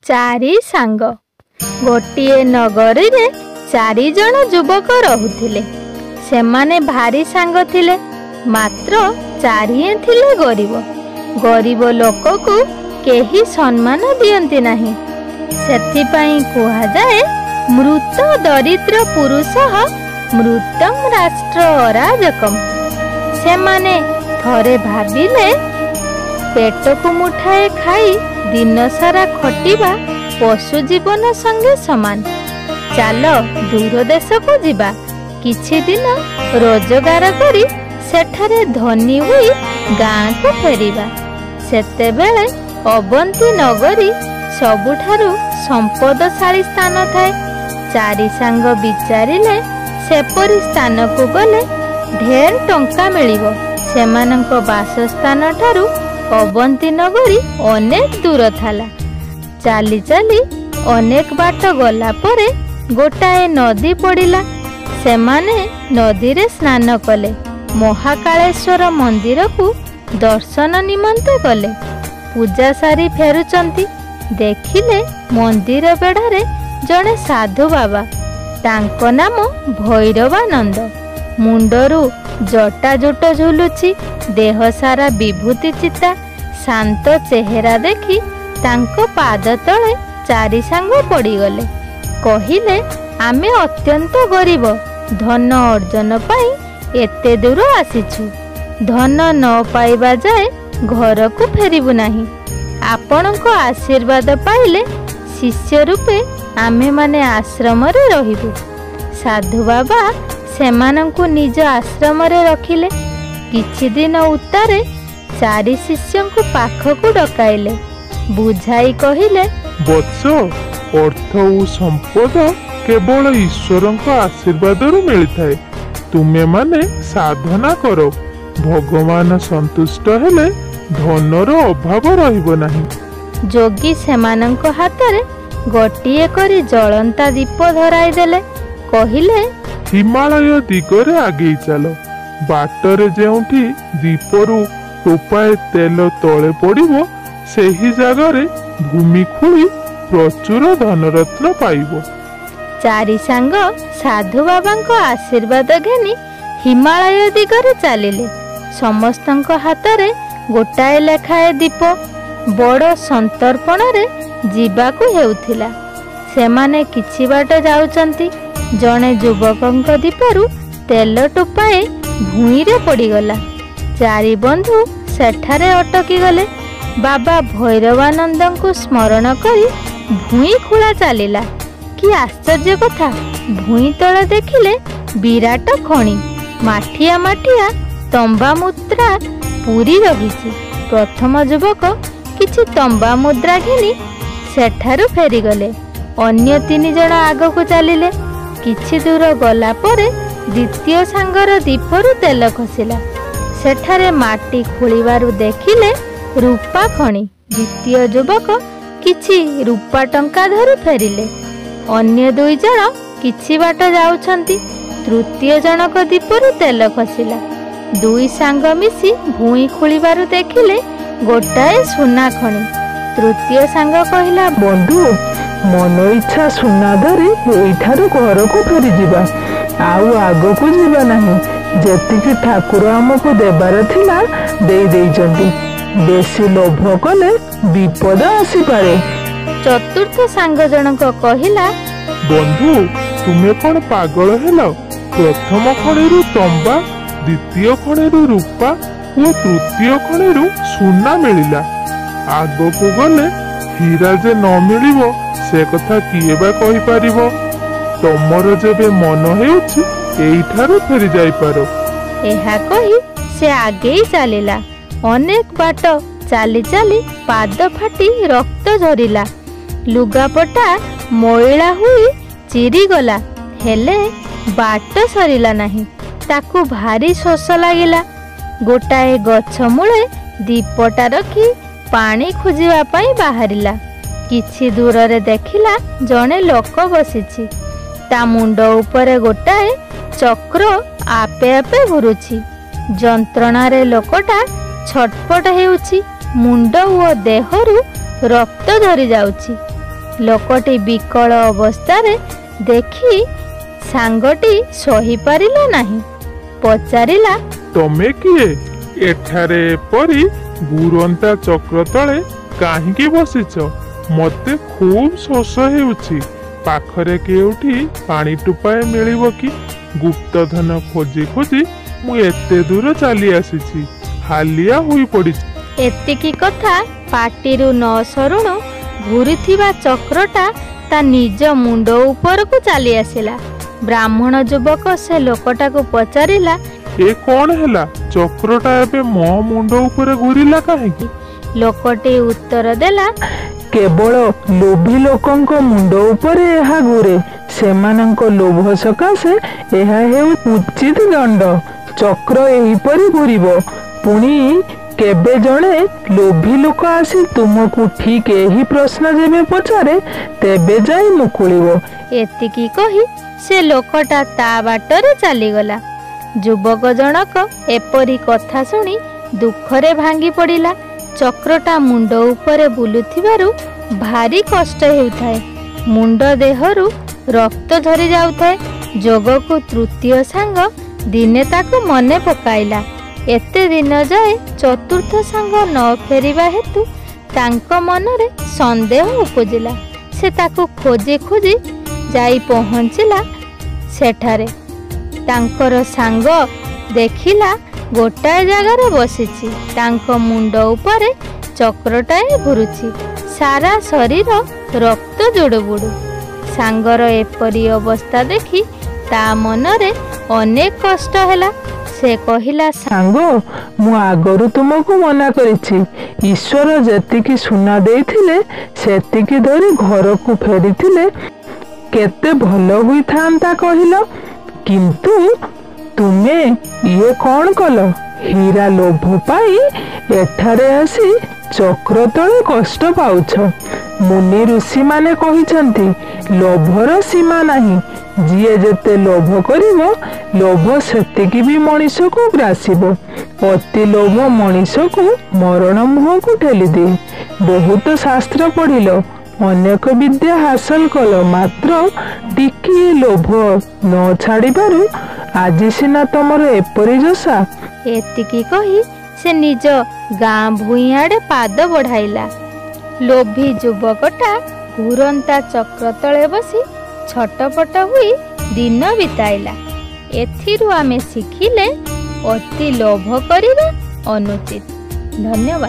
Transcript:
ଚାରି ସାଙ୍ଗ। ଗୋଟିଏ ନଗରୀରେ ଚାରିଜଣ ଯୁବକ ରହୁଥିଲେ। ସେମାନେ ଭାରି ସାଙ୍ଗ ଥିଲେ, ମାତ୍ର ଚାରିହେଁ ଥିଲେ ଗରିବ। ଗରିବ ଲୋକକୁ କେହି ସମ୍ମାନ ଦିଅନ୍ତି ନାହିଁ। ସେଥିପାଇଁ କୁହାଯାଏ, ମୃତ ଦରିଦ୍ର ପୁରୁଷ ମୃତଂ ରାଷ୍ଟ୍ର ଅରାଜକମ୍। ସେମାନେ ଥରେ ଭାବିଲେ, ପେଟକୁ ମୁଠାଏ ଖାଇ ଦିନସାରା ଖଟିବା ପଶୁ ଜୀବନ ସଙ୍ଗେ ସମାନ। ଚାଲ ଦୂର ଦେଶକୁ ଯିବା, କିଛି ଦିନ ରୋଜଗାର କରି ସେଠାରେ ଧନୀ ହୋଇ ଗାଁକୁ ଫେରିବା। ସେତେବେଳେ ଅବନ୍ତୀ ନଗରୀ ସବୁଠାରୁ ସମ୍ପଦଶାଳୀ ସ୍ଥାନ ଥାଏ। ଚାରି ସାଙ୍ଗ ବିଚାରିଲେ, ସେପରି ସ୍ଥାନକୁ ଗଲେ ଢେର ଟଙ୍କା ମିଳିବ। ସେମାନଙ୍କ ବାସସ୍ଥାନ ଠାରୁ ଅବନ୍ତୀ ନଗରୀ ଅନେକ ଦୂର ଥିଲା। ଚାଲି ଚାଲି ଅନେକ ବାଟ ଗଲା ପରେ ଗୋଟାଏ ନଦୀ ପଡ଼ିଲା। ସେମାନେ ନଦୀରେ ସ୍ନାନ କଲେ, ମହାକାଳେଶ୍ୱର ମନ୍ଦିରକୁ ଦର୍ଶନ ନିମନ୍ତେ ଗଲେ। ପୂଜା ସାରି ଫେରୁଛନ୍ତି, ଦେଖିଲେ ମନ୍ଦିର ବେଢ଼ାରେ ଜଣେ ସାଧୁ ବାବା। ତାଙ୍କ ନାମ ଭୈରବାନନ୍ଦ। ମୁଣ୍ଡରୁ ଜଟା ଜୁଟ ଝୁଲୁଛି, ଦେହ ସାରା ବିଭୂତି ଚିତା। ଶାନ୍ତ ଚେହେରା ଦେଖି ତାଙ୍କ ପାଦ ତଳେ ଚାରି ସାଙ୍ଗ ପଡ଼ିଗଲେ। କହିଲେ, ଆମେ ଅତ୍ୟନ୍ତ ଗରିବ, ଧନ ଅର୍ଜନ ପାଇଁ ଏତେ ଦୂର ଆସିଛୁ। ଧନ ନ ପାଇବା ଯାଏ ଘରକୁ ଫେରିବୁ ନାହିଁ। ଆପଣଙ୍କ ଆଶୀର୍ବାଦ ପାଇଲେ ଶିଷ୍ୟ ରୂପେ ଆମ୍ଭେମାନେ ଆଶ୍ରମରେ ରହିବୁ। ସାଧୁ ବାବା ସେମାନଙ୍କୁ ନିଜ ଆଶ୍ରମରେ ରଖିଲେ। କିଛି ଦିନ ଉତ୍ତାରେ ଚାରି ଶିଷ୍ୟଙ୍କୁ ପାଖକୁ ଡକାଇଲେ। ବୁଝାଇ କହିଲେ, ବତ୍ସ, ଅର୍ଥ ଓ ସମ୍ପଦ କେବଳ ଈଶ୍ୱରଙ୍କ ଆଶୀର୍ବାଦରୁ ମିଳିଥାଏ। ତୁମେମାନେ ସାଧନା କର, ଭଗବାନ ସନ୍ତୁଷ୍ଟ ହେଲେ ଧନର ଅଭାବ ରହିବ ନାହିଁ। ଯୋଗୀ ସେମାନଙ୍କ ହାତରେ ଗୋଟିଏ କରି ଜଳନ୍ତା ଦୀପ ଧରାଇ ଦେଲେ। କହିଲେ, ହିମାଳୟ ଦିଗରେ ଆଗେଇ ଚାଲ। ବାଟରେ ଯେଉଁଠି ଦୀପରୁ ଟୋପାଏ ତେଲ ତଳେ ପଡ଼ିବ, ସେହି ଜାଗାରେ ଭୂମି ଖୋଳି ପ୍ରଚୁର ଧନରତ୍ନ ପାଇବ। ଚାରି ସାଙ୍ଗ ସାଧୁ ବାବାଙ୍କ ଆଶୀର୍ବାଦ ଘେନି ହିମାଳୟ ଦିଗରେ ଚାଲିଲେ। ସମସ୍ତଙ୍କ ହାତରେ ଗୋଟାଏ ଲେଖାଏ ଦୀପ। ବଡ଼ ସନ୍ତର୍ପଣରେ ଯିବାକୁ ହେଉଥିଲା। ସେମାନେ କିଛି ବାଟ ଯାଉଛନ୍ତି, ଜଣେ ଯୁବକଙ୍କ ଦୀପରୁ ତେଲ ଟୋପାଏ ଭୂଇଁରେ ପଡ଼ିଗଲା। ଚାରି ବନ୍ଧୁ ସେଠାରେ ଅଟକିଗଲେ। ବାବା ଭୈରବାନନ୍ଦଙ୍କୁ ସ୍ମରଣ କରି ଭୂଇଁ ଖୋଳା ଚାଲିଲା। କି ଆଶ୍ଚର୍ଯ୍ୟ କଥା, ଭୂଇଁ ତଳେ ଦେଖିଲେ ବିରାଟ ଖଣି, ମାଠିଆ ମାଠିଆ ତମ୍ବା ମୁଦ୍ରା ପୂରି ରହିଛି। ପ୍ରଥମ ଯୁବକ କିଛି ତମ୍ବା ମୁଦ୍ରା ଘେନି ସେଠାରୁ ଫେରିଗଲେ। ଅନ୍ୟ ତିନି ଜଣ ଆଗକୁ ଚାଲିଲେ। କିଛି ଦୂର ଗଲା ପରେ ଦ୍ୱିତୀୟ ସାଙ୍ଗର ଦୀପରୁ ତେଲ ଖସିଲା। ସେଠାରେ ମାଟି ଖୋଳିବାରୁ ଦେଖିଲେ ରୂପା ଖଣି। ଦ୍ୱିତୀୟ ଯୁବକ କିଛି ରୂପା ଟଙ୍କା ଧରି ଫେରିଲେ। ଅନ୍ୟ ଦୁଇ ଜଣ କିଛି ବାଟ ଯାଉଛନ୍ତି, ତୃତୀୟ ଜଣକ ଦୀପରୁ ତେଲ ଖସିଲା। ଦୁଇ ସାଙ୍ଗ ମିଶି ଭୂଇଁ ଖୋଳିବାରୁ ଦେଖିଲେ ଗୋଟାଏ ସୁନା ଖଣି। ତୃତୀୟ ସାଙ୍ଗ କହିଲା, ବନ୍ଧୁ, ମନ ଇଚ୍ଛା ସୁନା ଧରି ଏଇଠାରୁ ଘରକୁ ଫେରିଯିବା, ଆଉ ଆଗକୁ ଯିବା ନାହିଁ। ଯେତିକି ଠାକୁର ଆମକୁ ଦେବାର ଥିଲା ଦେଇ ଦେଇଛନ୍ତି। ବେଶୀ ଲୋଭ କଲେ ବିପଦ ଆସିପାରେ। ଚତୁର୍ଥ ସାଙ୍ଗ ଜଣକ କହିଲା, ବନ୍ଧୁ, ତୁମେ କଣ ପାଗଳ ହେଲ? ପ୍ରଥମ ଖଣିରୁ ତମ୍ବା, ଦ୍ୱିତୀୟ ଖଣିରୁ ରୂପା ଓ ତୃତୀୟ ଖଣିରୁ ସୁନା ମିଳିଲା। ଆଗକୁ ଗଲେ ହୀରା ଯେ ନ ମିଳିବ ସେ କଥା କିଏ ବା କହିପାରିବ? ତମର ଯେବେ ମନ ହେଉଛି ଏଇଠାରୁ ଫେରି ଯାଇପାର। ଏହା କହି ସେ ଆଗେଇ ଚାଲିଲା। ଅନେକ ବାଟ ଚାଲି ଚାଲି ପାଦ ଫାଟି ରକ୍ତ ଝରିଲା, ଲୁଗାପଟା ମଇଳା ହୋଇ ଚିରିଗଲା, ହେଲେ ବାଟ ସରିଲା ନାହିଁ। ତାକୁ ଭାରି ଶୋଷ ଲାଗିଲା। ଗୋଟାଏ ଗଛ ମୂଳେ ଦୀପଟା ରଖି ପାଣି ଖୋଜିବା ପାଇଁ ବାହାରିଲା। କିଛି ଦୂରରେ ଦେଖିଲା ଜଣେ ଲୋକ ବସିଛି। ତା ମୁଣ୍ଡ ଉପରେ ଗୋଟାଏ ଚକ୍ର ଆପେ ଆପେ ଘୁରୁଛି। ଯନ୍ତ୍ରଣାରେ ଲୋକଟା ଛଟପଟ ହେଉଛି, ମୁଣ୍ଡ ଓ ଦେହରୁ ରକ୍ତ ଝରି ଯାଉଛି। ଲୋକଟି ବିକଳ ଅବସ୍ଥାରେ ଦେଖି ସାଙ୍ଗଟି ସହିପାରିଲା ନାହିଁ। ପଚାରିଲା, ତମେ କିଏ? ଏଠାରେ ଏପରି ଘୁରନ୍ତା ଚକ୍ର ତଳେ କାହିଁକି ବସିଛ? ମତେ ଖୁବ୍ ଶୋଷ ହେଉଛି। ପାଖରେ କେଉଁଠି ପାଣି ଟୋପାଏ ମିଳିବ କି? ଗୁପ୍ତଧନ ଖୋଜି ଖୋଜି ମୁଁ ଏତେ ଦୂର ଚାଲି ଆସିଛି, ହାଲିଆ ହୋଇ ପଡ଼ିଛି। ଏତିକି କଥା ପାଟିରୁ ନ ସରୁଣୁ ଘୁରୁଥିବା ଚକ୍ରଟା ତା ନିଜ ମୁଣ୍ଡ ଉପରକୁ ଚାଲି ଆସିଲା। ବ୍ରାହ୍ମଣ ଯୁବକ ସେ ଲୋକଟାକୁ ପଚାରିଲା, ଏ କଣ ହେଲା? ଚକ୍ରଟା ଏବେ ମୋ ମୁଣ୍ଡ ଉପରେ ଘୁରିଲା କାହିଁକି? ଲୋକଟି ଉତ୍ତର ଦେଲା, କେବଳ ଲୋଭୀ ଲୋକଙ୍କ ମୁଣ୍ଡ ଉପରେ ଏହା ଘୁରେ। ସେମାନଙ୍କ ଲୋଭ ସକାଶେ ଏହା ହେଉ ଉଚିତ ଦଣ୍ଡ। ଚକ୍ର ଏହିପରି ଘୁରିବ। ପୁଣି କେବେ ଜଣେ ଲୋଭୀ ଲୋକ ଆସି ତୁମକୁ ଠିକ୍ ଏହି ପ୍ରଶ୍ନ ଯେବେ ପଚାରେ, ତେବେ ଯାଇ ମୁକୁଳିବ। ଏତିକି କହି ସେ ଲୋକଟା ତା ବାଟରେ ଚାଲିଗଲା। ଯୁବକ ଜଣକ ଏପରି କଥା ଶୁଣି ଦୁଃଖରେ ଭାଙ୍ଗି ପଡ଼ିଲା। ଚକ୍ରଟା ମୁଣ୍ଡ ଉପରେ ବୁଲୁଥିବାରୁ ଭାରି କଷ୍ଟ ହେଉଥାଏ। ମୁଣ୍ଡ ଦେହରୁ ରକ୍ତ ଝରି ଯାଉଥାଏ। ଯୋଗକୁ ତୃତୀୟ ସାଙ୍ଗ ଦିନେ ତାକୁ ମନେ ପକାଇଲା। ଏତେ ଦିନ ଯାଏ ଚତୁର୍ଥ ସାଙ୍ଗ ନ ଫେରିବା ହେତୁ ତାଙ୍କ ମନରେ ସନ୍ଦେହ ଉପୁଜିଲା। ସେ ତାକୁ ଖୋଜି ଖୋଜି ଯାଇ ପହଞ୍ଚିଲା ସେଠାରେ। ତାଙ୍କର ସାଙ୍ଗ ଦେଖିଲା ଗୋଟାଏ ଜାଗାରେ ବସିଛି। ତାଙ୍କ ମୁଣ୍ଡ ଉପରେ ଚକ୍ରଟାଏ ଘୁରୁଛି। ସାରା ଶରୀର ରକ୍ତ ଜୁଡୁବୁଡୁ। ସାଙ୍ଗର ଏପରି ଅବସ୍ଥା ଦେଖି ତା ମନରେ ଅନେକ କଷ୍ଟ ହେଲା। ସେ କହିଲା, ସାଙ୍ଗ, ମୁଁ ଆଗରୁ ତୁମକୁ ମନା କରିଛି। ଈଶ୍ୱର ଯେତିକି ସୁନା ଦେଇଥିଲେ ସେତିକି ଧରି ଘରକୁ ଫେରିଥିଲେ କେତେ ଭଲ ହୋଇଥାନ୍ତା କହିଲ? କିନ୍ତୁ ତୁମେ ଇଏ କଣ କଲ? ହୀରା ଲୋଭ ପାଇ ଏଠାରେ ଆସି ଚକ୍ର ତଳେ କଷ୍ଟ ପାଉଛ। ମୁନି ଋଷିମାନେ କହିଛନ୍ତି, ଲୋଭର ସୀମା ନାହିଁ। ଯିଏ ଯେତେ ଲୋଭ କରିବ, ଲୋଭ ସେତିକି ବି ମଣିଷକୁ ଗ୍ରାସିବ। ଅତି ଲୋଭ ମଣିଷକୁ ମରଣ ମୁହଁକୁ ଠେଲିଦିଏ। ବହୁତ ଶାସ୍ତ୍ର ପଢିଲ, ଅନେକ ବିଦ୍ୟା ହାସଲ କଲ, ମାତ୍ର ଟିକିଏ ଲୋଭ ନ ଛାଡ଼ିବାରୁ ଆଜି ସିନା ତମର ଏପରି ଦଶା। ଏତିକି କହି ସେ ନିଜ ଗାଁ ଭୂଇଁ ଆଡ଼େ ପାଦ ବଢ଼ାଇଲା। ଲୋଭୀ ଯୁବକଟା ଘୁରନ୍ତା ଚକ୍ର ତଳେ ବସି ଛଟପଟ ହୋଇ ଦିନ ବିତାଇଲା। ଏଥିରୁ ଆମେ ଶିଖିଲେ, ଅତି ଲୋଭ କରିବା ଅନୁଚିତ। ଧନ୍ୟବାଦ।